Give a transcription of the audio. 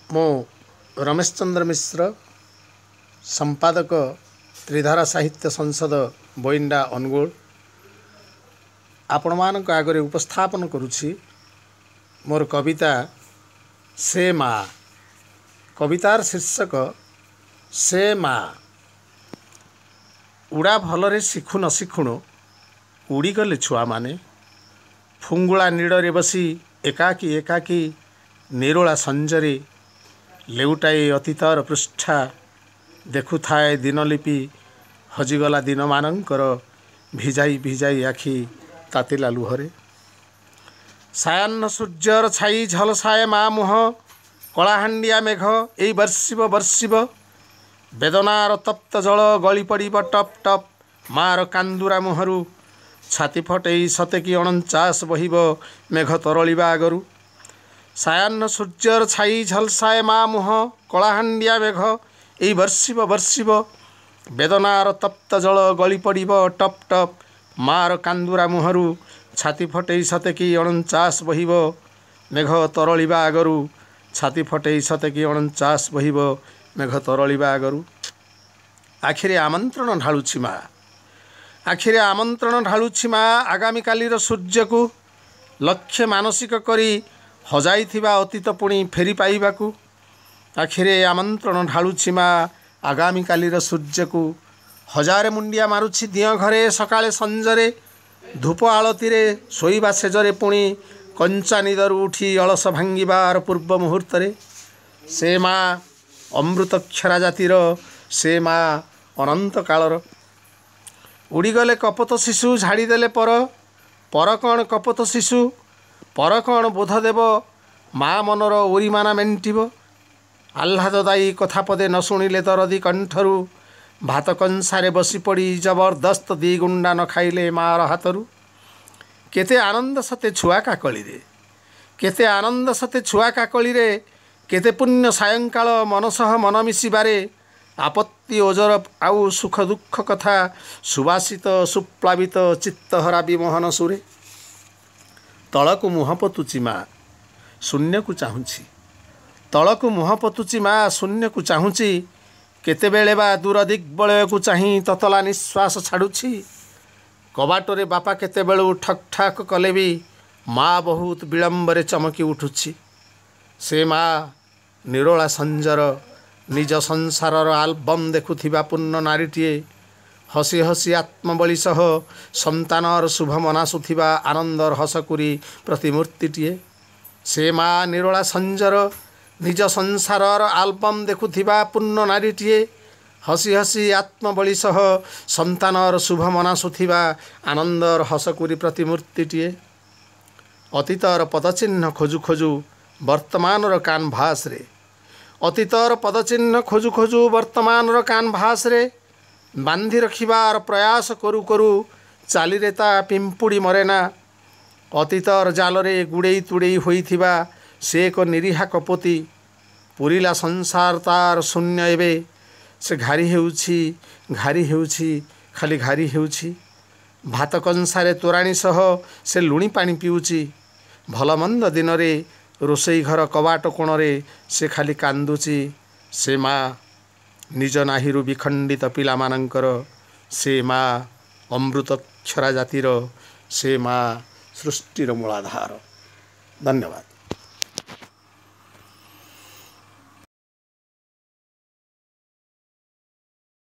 ମୁଁ ରମେଶ ଚନ୍ଦ୍ର ମିଶ୍ର, ସମ୍ପାଦକ, ତ୍ରିଧାରା ସାହିତ୍ୟ ସଂସଦ, ବଇଣ୍ଡା, ଅନୁଗୁଳ, ଆପଣମାନଙ୍କ ଆଗରେ ଉପସ୍ଥାପନ କରୁଛି ମୋର କବିତା ସେ ମା। କବିତାର ଶୀର୍ଷକ ସେ ମା। ଉଡ଼ା ଭଲରେ ଶିଖୁ ନ ଶିଖୁଣୁ ଉଡ଼ିଗଲେ ଛୁଆମାନେ, ଫୁଙ୍ଗୁଳା ନୀଡ଼ରେ ବସି ଏକାକୀ ଏକାକୀ ନିରୋଳା ସଞ୍ଜରେ ଲେଉଟାଏ ଅତୀତର ପୃଷ୍ଠା, ଦେଖୁଥାଏ ଦିନଲିପି ହଜିଗଲା ଦିନମାନଙ୍କର, ଭିଜାଇ ଭିଜାଇ ଆଖି ତାତିଲା ଲୁହରେ। ସାୟାହ୍ନ ସୂର୍ଯ୍ୟର ଛାଇ ଝଲସାଏ ମା ମୁହଁ, କଳାହାଣ୍ଡିଆ ମେଘ ଏଇ ବର୍ଷିବ ବର୍ଷିବ, ବେଦନାର ତପ୍ତ ଜଳ ଗଳି ପଡ଼ିବ ଟପ୍ ଟପ୍ ମାର କାନ୍ଦୁରା ମୁହଁରୁ, ଛାତି ଫଟେଇ ସତେକି 49 ବହିବ ମେଘ ତରଳିବା ଆଗରୁ। ସାୟାହ୍ନ ସୂର୍ଯ୍ୟର ଛାଇ ଝଲସାଏ ମା ମୁହଁ, କଳାହାଣ୍ଡିଆ ମେଘ ଏଇ ବର୍ଷିବ ବର୍ଷିବ, ବେଦନାର ତପ୍ତ ଜଳ ଗଳି ପଡ଼ିବ ଟପ୍ ଟପ୍ ମାର କାନ୍ଦୁରା ମୁହଁରୁ, ଛାତି ଫଟେଇ ସତେକି 49 ବହିବ ମେଘ ତରଳିବା ଆଗରୁ, ଛାତି ଫଟେଇ ସତେକି 49 ବହିବ ମେଘ ତରଳିବା ଆଗରୁ। ଆଖିରେ ଆମନ୍ତ୍ରଣ ଢାଳୁଛି ମା, ଆଖିରେ ଆମନ୍ତ୍ରଣ ଢାଳୁଛି ମା ଆଗାମୀକାଲିର ସୂର୍ଯ୍ୟକୁ, ଲକ୍ଷ୍ୟେ ମାନସିକ କରି ହଜାଇଥିବା ଅତୀତ ପୁଣି ଫେରି ପାଇବାକୁ। ଆଖିରେ ଆମନ୍ତ୍ରଣ ଢାଳୁଛି ମା ଆଗାମୀକାଲିର ସୂର୍ଯ୍ୟକୁ, ହଜାରେ ମୁଣ୍ଡିଆ ମାରୁଛି ଦିଅଁ ଘରେ ସକାଳେ ସଞ୍ଜରେ, ଧୂପ ଆଳତିରେ ଶୋଇବା ସେଜରେ, ପୁଣି କଞ୍ଚା ନିଦରୁ ଉଠି ଅଳସ ଭାଙ୍ଗିବାର ପୂର୍ବ ମୁହୂର୍ତ୍ତରେ। ସେ ମା ଅମୃତକ୍ଷରା ଜାତିର, ସେ ମା ଅନନ୍ତ କାଳର। ଉଡ଼ିଗଲେ କପୋତ ଶିଶୁ ଝାଡ଼ିଦେଲେ ପର, ପର କ'ଣ କପୋତ ଶିଶୁ, ପର କ'ଣ ବୋଧ ଦେବ ମା ମନର ଓରିମାନା ମେଣ୍ଟିବ। ଆହ୍ଲାଦଦାୟୀ କଥା ପଦେ ନ ଶୁଣିଲେ ଦରଦୀ କଣ୍ଠରୁ, ଭାତ କଂସାରେ ବସି ପଡ଼ି ଜବରଦସ୍ତ ଦି ଗୁଣ୍ଡା ନ ଖାଇଲେ ମାର ହାତରୁ। କେତେ ଆନନ୍ଦ ସତେ ଛୁଆ କାକଳିରେ, କେତେ ଆନନ୍ଦ ସତେ ଛୁଆ କାକଳିରେ, କେତେ ପୁଣ୍ୟ ସାୟଙ୍କାଳ ମନ ସହ ମନ ମିଶିବାରେ, ଆପତ୍ତି ଓଜର ଆଉ ସୁଖ ଦୁଃଖ କଥା ସୁବାସିତ ସୁପ୍ଲାବିତ ଚିତ୍ତହରା ବିମୋହନ ସୁରେ। ତଳକୁ ମୁହଁ ପୋତୁଛି ମା ଶୂନ୍ୟକୁ ଚାହୁଁଛି, ତଳକୁ ମୁହଁ ପୋତୁଛି ମା ଶୂନ୍ୟକୁ ଚାହୁଁଛି, କେତେବେଳେ ବା ଦୂର ଦିଗ୍ବଳୟକୁ ଚାହିଁ ତତଲା ନିଶ୍ୱାସ ଛାଡ଼ୁଛି। କବାଟରେ ବାପା କେତେବେଳୁ ଠକ୍ ଠାକ୍ କଲେ ବି ମା ବହୁତ ବିଳମ୍ବରେ ଚମକି ଉଠୁଛି। ସେ ମା ନିରୋଳା ସଞ୍ଜର ନିଜ ସଂସାରର ଆଲବମ୍ ଦେଖୁଥିବା ପୂର୍ଣ୍ଣ ନାରୀଟିଏ, ହସି ହସି ଆତ୍ମବଳି ସହ ସନ୍ତାନର ଶୁଭ ମନାସୁଥିବା ଆନନ୍ଦର ହସକୁରି ପ୍ରତିମୂର୍ତ୍ତିଟିଏ। ସେ ମା ନିରୋଳା ସଞ୍ଜର ନିଜ ସଂସାରର ଆଲବମ୍ ଦେଖୁଥିବା ପୂର୍ଣ୍ଣ ନାରୀଟିଏ, ହସି ହସି ଆତ୍ମବଳି ସହ ସନ୍ତାନର ଶୁଭ ମନାସୁଥିବା ଆନନ୍ଦର ହସକୁରି ପ୍ରତିମୂର୍ତ୍ତିଟିଏ। ଅତୀତର ପଦଚିହ୍ନ ଖୋଜୁ ଖୋଜୁ ବର୍ତ୍ତମାନର କାନଭାସରେ, ଅତୀତର ପଦଚିହ୍ନ ଖୋଜୁ ଖୋଜୁ ବର୍ତ୍ତମାନର କାନଭାସରେ ବାନ୍ଧି ରଖିବାର ପ୍ରୟାସ କରୁ କରୁ ଚାଲିରେ ତା ପିମ୍ପୁଡ଼ି ମରେନା। ଅତୀତର ଜାଲରେ ଗୁଡ଼େଇ ତୁଡ଼େଇ ହୋଇଥିବା ସେ ଏକ ନିରୀହା କପୋତି, ପୁରିଲା ସଂସାର ତାର ଶୂନ୍ୟ ଏବେ, ସେ ଘାରି ହେଉଛି ଘାରି ହେଉଛି ଖାଲି ଘାରି ହେଉଛି। ଭାତ କଂସାରେ ତୋରାଣି ସହ ସେ ଲୁଣି ପାଣି ପିଉଛି, ଭଲମନ୍ଦ ଦିନରେ ରୋଷେଇ ଘର କବାଟ କୋଣରେ ସେ ଖାଲି କାନ୍ଦୁଛି। ସେ ମା ନିଜ ନାହିରୁ ବିଖଣ୍ଡିତ ପିଲାମାନଙ୍କର, ସେ ମା ଅମୃତକ୍ଷରା ଜାତିର, ସେ ମା ସୃଷ୍ଟିର ମୂଳାଧାର। ଧନ୍ୟବାଦ।